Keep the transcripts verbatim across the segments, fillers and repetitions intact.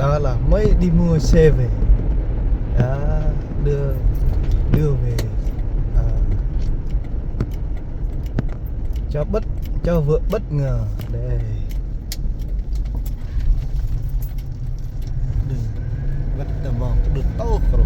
Đó là mới đi mua xe về. Đó, đưa, đưa về. À, cho bất, cho vợ bất ngờ. Đây. Được. Bắt tao vào, được tao khổ.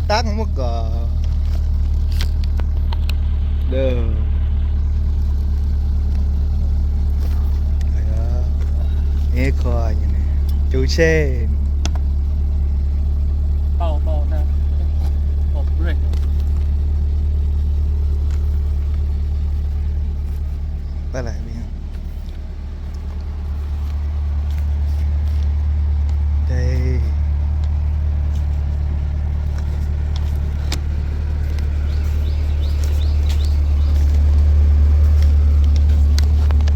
Tăng mơ̆ kơ. Đơ. Ê, kho ñu anai. Chủ xe. Tao, tao nè. Tao brake. Quay lại đi ha. Đây.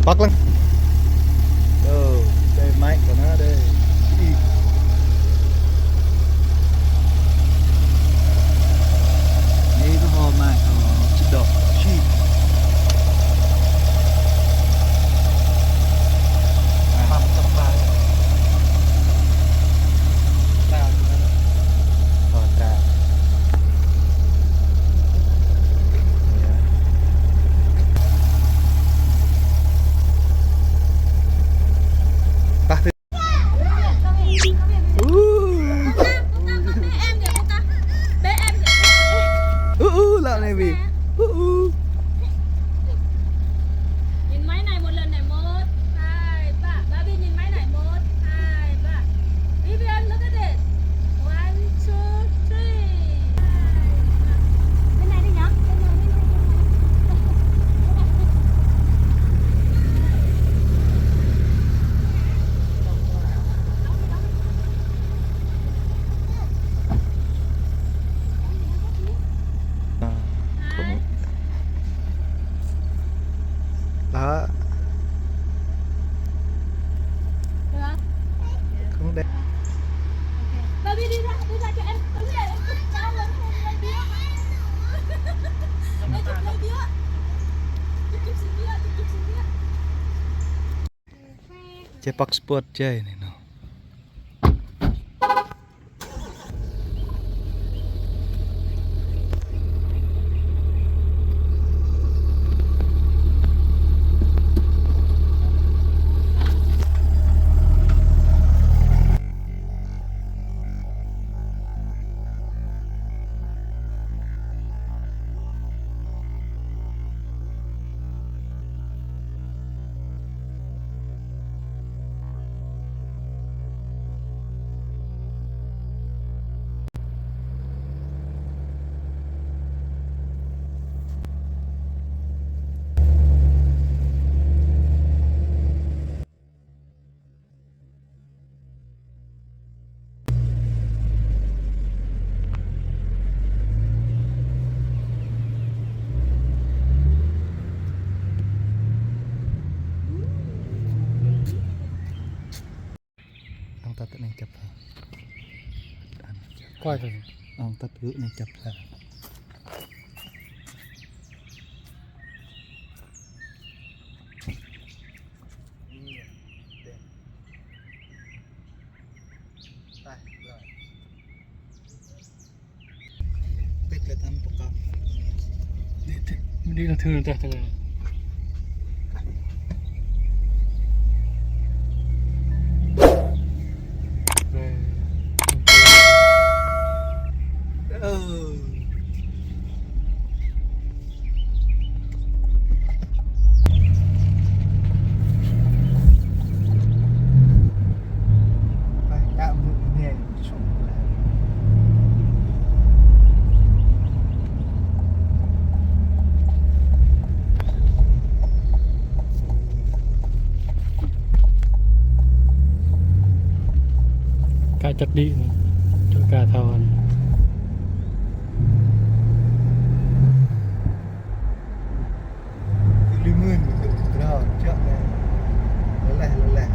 Bắc lăng. Đơ, đây máy của nó đây. Đi. Đi cái hồ mà, ờ, chị đọc, chị. Ư, ư, lăng anai, Bi. Ư, ư. Nhìn máy này một lần này, một, hai, ba. Barbie nhìn máy này, một, hai, ba. Vivian, look at this. One, two, three. Bên này đi nhỉ? Bên này đi. Đó. Được không? Không đẹp. Baby đi ra, đi ra cho em. Em, em, em, em, em chụp baby á. Chụp, chụp xin đi á, chụp, chụp xin đi á. Či păk spot či anai nô. Ang tăt anai čăp ha. Quay rồi. Ang tăt gơ̆ anai čăp ha. Đi là thường tah tah. Čăt đĭ anai, čŏk ka thâo anai. Lĭ mưn, grao, čăt anai. Lĕ leh, lĕ leh.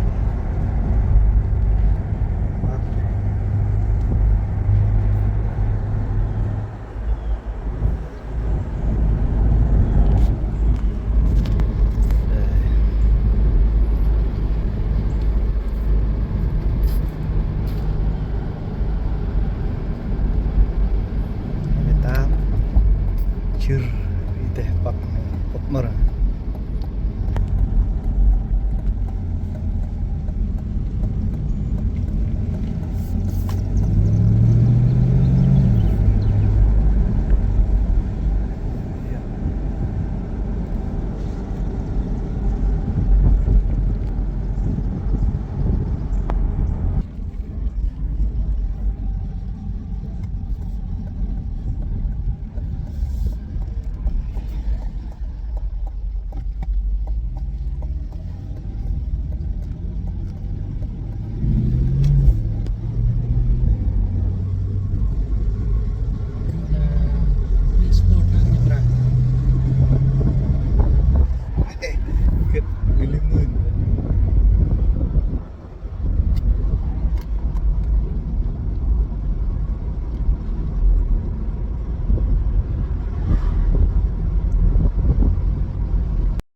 Mơtam čưr ih teh păk, păk mơr.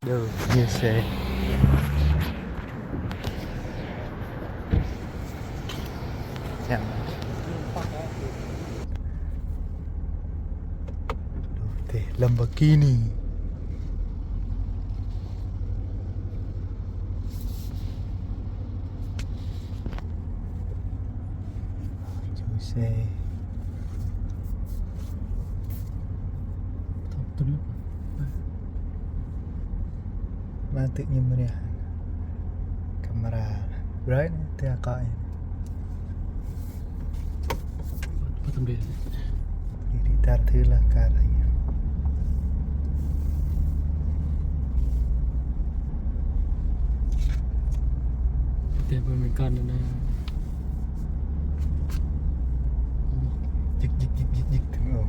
Đơ, ñu xe. Xem. Đơ, teh Lamborghini. Ču xe. Tơm tơm. Mă tơ̆ ñu mơriah. Kamera. Brơi anai, teh akă anai. Pơtơm đĭ. Đĭ tar thư lah kar anai. Teh pơmĭn kăn anai. Jik, jik, jik, jik, jik. Ơ.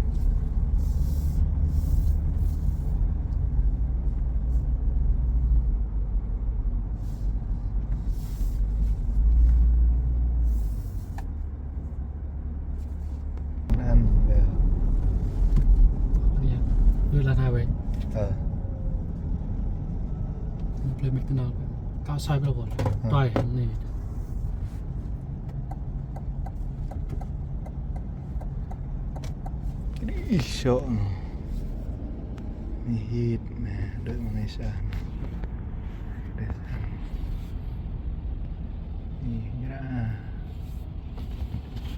Ăn, ơ. Anai, lĕ lăn hai wĕ. Ơ. Plei mĕk tơnal. Kâo sai pơlŏ kơ. Ơ. Tuai anai. Kơđi sŏ anai. Anai hĭ anai, đuaĭ mơ̆ng anai sa anai. Kơđi sa anai. Anai, ñu ră.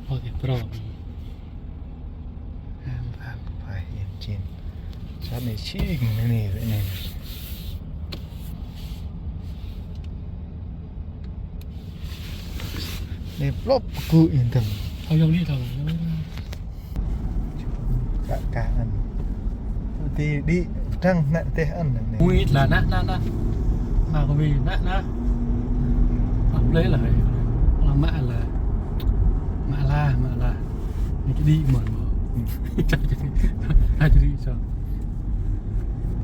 Ơ, kơ pro. Am, am, pai, yên chin. Sa anai čing anai, anai, anai. Anai plŏp kơkuh yên tâm. Ơ, yŏng anai thâo. Kă, kă ăn. Ti đĭ pơtrăng anai teh ăn anai. Ui, lah, nah, nah, nah. Nah, kơ ƀing, nah, nah. Mă plei lah. Lah mă lah. Mă lah, mă lah. Anai čơđĭ mơ̆n mơ̆. Čơđĭ sa.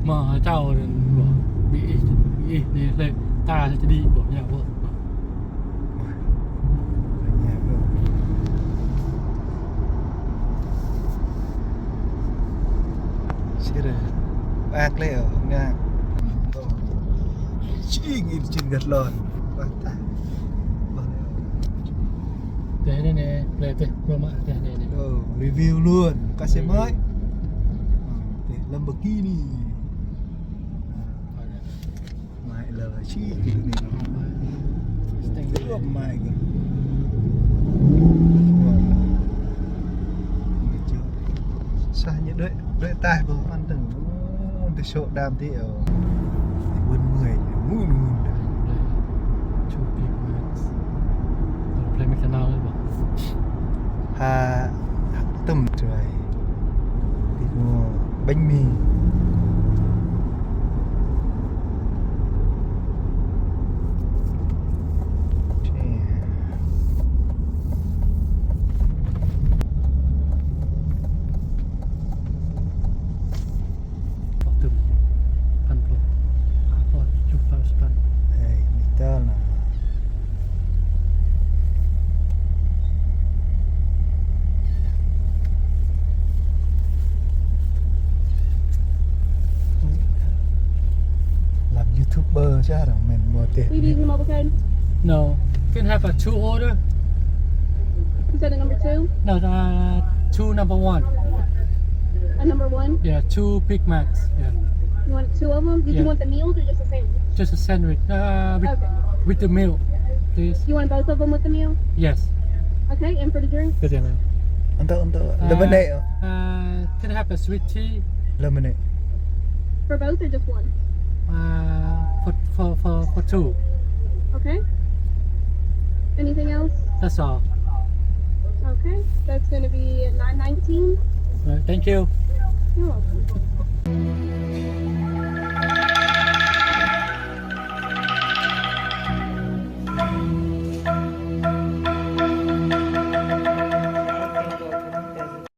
Mă čao rơ̆n mơ̆. Ƀing ih, ƀing ih anai lĕ ta čơđĭ ƀô̆, ñu ƀô̆. Sĭt. Ƀă klĕ ôh, ngă. Čing, čing găt lŏn. Ƀă tah. Teh anai anai, plei teh, plei mă teh anai anai. Ơ, review luôn. Kasih mơi. Teh Lamborghini. Mai lơ čih kơ anai. Steng. Rup mai kơ. Sa ñu đuaĭ, đuaĭ taih ƀơi mơ̆n tơ̆ng. Ơ, tơ̆ sŏ đam tih ơ. Wơ̆n mơi, mưn mưn đa. Chu pi mă. Plei mĕk tơnal ƀă. Ha, ha tơm trai. Pi mă bánh mì. Jarang main mode. Will you be using the mobile phone? No. Can have a two order? You said a number two? No, uh, two number one. A number one? Yeah, two Big Macs. Yeah. You want two of them? Did you want the meals or just a sandwich? Just a sandwich. Uh, with, okay, with the meal, please. You want both of them with the meal? Yes. Okay, and for the drink? Good enough. Untuk, untuk, uh, lemonade. Uh, can I have a sweet tea? Lemonade. For both or just one? Uh, for, for, for, for two. Okay. Anything else? That's all. Okay, that's gonna be nine nineteen. All right, thank you. You're welcome.